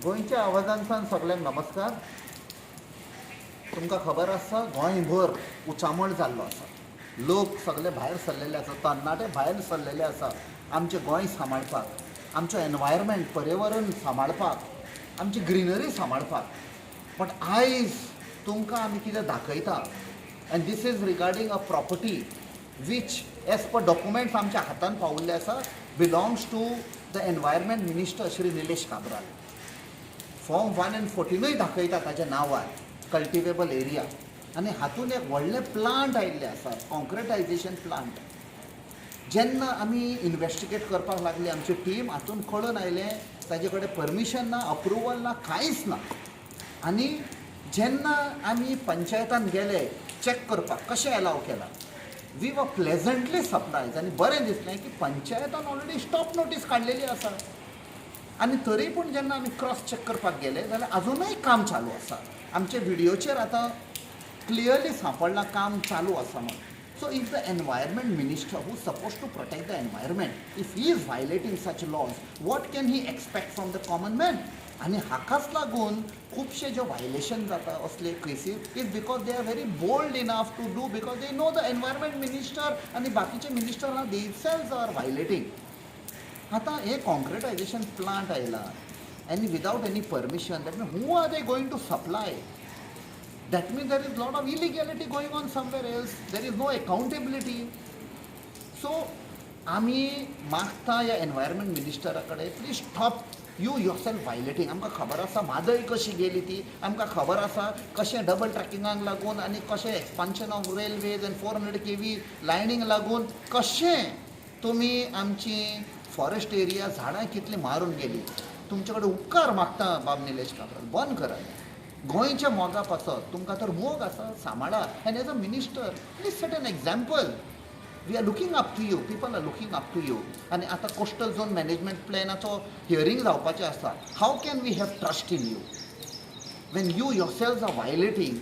गोंयच्या आवाजांतल्यान सगल्यांक नमस्कार. तुमकां खबर आसा, गोंयभर उचांबळ जाल्लो आसा. लोक सगळे भायर सरलेले आसा, तरणाटे भायर सरलेले आसा आमचें गोंय सांबाळपाक, आमचो एनवायरमेंट, पर्यावरण सांबाळपाक, आमची ग्रिनरी सांबाळपाक. बट आयज तुमकां आमी कितें दाखयता, and this is regarding a property which, as per documents आमच्या हातान पावल्ले आसा, belongs to the Environment Minister Shri Nilesh Cabral. Form 1 and 14ूय दाखयता ताच्या नांवार कल्टिवेबल एरिया आनी हातून एक व्हडलें प्लांट आयिल्लें आसा, कॉन्क्रिटायजेशन प्लांट. जेन्ना आमी इनवेस्टिगेट करपाक लागली आमची टीम, हातून कळून आयलें ताजे कडेन परमिशन ना, अप्रुवल ना, कांयच ना. आनी जेन्ना आमी पंचायतान गेले चॅक करपाक कशें एलाव केलां, we were pleasantly surprised आनी बरें दिसलें की पंचायतान ऑलरेडी स्टॉप नोटीस काडलेली आसा. आनी तरी पूण जेन्ना आमी क्रॉस चॅक करपाक गेले जाल्यार अजुनूय काम चालू आसा. आमच्या व्हिडियोचेर आतां क्लियरली सांपडलां काम चालू आसा म्हूण. So if the Environment Minister, who suppose to protect the environment, if he is violating such laws, what can he expect from the common man? आनी हाकाच लागून खुबशे जे व्हायलेशन जाता असले cases is because they are very bold enough to do, because they know the Environment Minister आनी बाकीचे minister आहा, they selves are violating. आतां हे कॉन्क्रिटायजेशन प्लांट आयला आनी without any permission, that mean who are they going to supply? That mean there is lot of illegality going on somewhere else. There is no accountability. So आमी मागता ह्या environment मिनिस्टरा कडेन, please stop you yourself violating. आमकां खबर आसा म्हादय कशी गेली ती, आमकां खबर आसा कशें डबल ट्रॅकिंगाक लागून आनी कशें expansion of railways and 400 kV lining लागून कशें तुमी आमची फॉरेस्ट एरिया, झाडां कितली मारून गेली. तुमचे कडेन उपकार मागता बाब निलेश काब्राल, बंद करात. गोंयच्या मोगा पासत, तुमकां तर मोग आसा, सांबाळा. And as a minister, please set an example. We are looking up to you, people are looking up to you. आनी आतां कोस्टल झोन मॅनेजमेंट प्लॅनाचो हियरींग जावपाचें आसा. How can we have trust in you when you yourselves are violating?